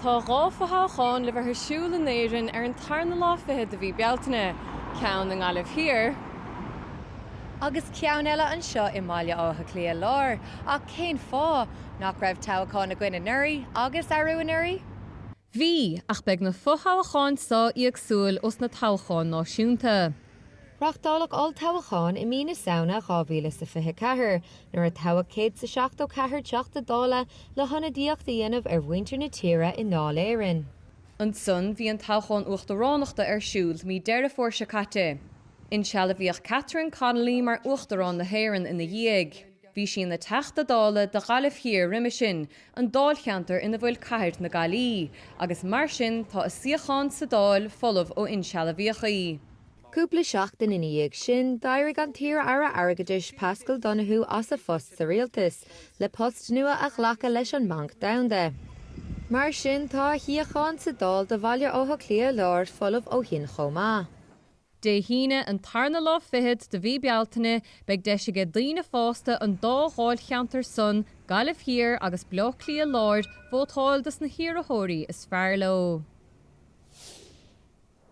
Tá 2 fothoghchán le bheith ar siúl in Éirinn ar an tarna lá fichead de mhí Bealtaine, ceann i nGaillimh Thiar, agus ceann eile anseo i mBaile Átha Cliath Láir, ach cén fáth nach raibh toghchán againn anuraidh agus arú anuraidh? Bhí, ach beidh na fothoghcháin seo éagsúil ós na toghcháin náisiúnta. Reáchtáladh olltoghchán i mí na Samhna 2024, nuair a toghadh 174 Teachta Dála le hionadaíocht a dhéanamh ar mhuintir na tíre i nDáil Éireann. Ansan bhí an toghchán uachtaránachta ar siúl mí Deireadh Fómhair seo caite. Insealbhaíodh Catherine Connolly mar Uachtarán na hÉireann ina dhiaidh. Bhí sí ina Teachta Dála do Ghaillimh Thiar roimhe sin, an dáilcheantar ina bhfuil cathair na Gaillimhe, agus mar sin tá a suíochán sa Dáil folamh ó insealbhaíodh í. Cúpla seachtain ina dhiaidh sin, d'éirigh an t-iar-aire airgeadais Paschal Donohoe as a phost sa rialtas, le post nua a ghlacadh leis an mBanc Domhanda. Mar sin, tá a shuíochán sa Dáil do Bhaile Átha Cliath Láir folamh ó shin chomh maith. Dé hAoine, an tarna lá fichead de mhí Bealtaine, beidh deis aige daoine fásta an dá dháilcheantar san, Gaillimh Thiar agus Baile Átha Cliath Láir, vótáil dos na hiarrthóirí is fearr leo.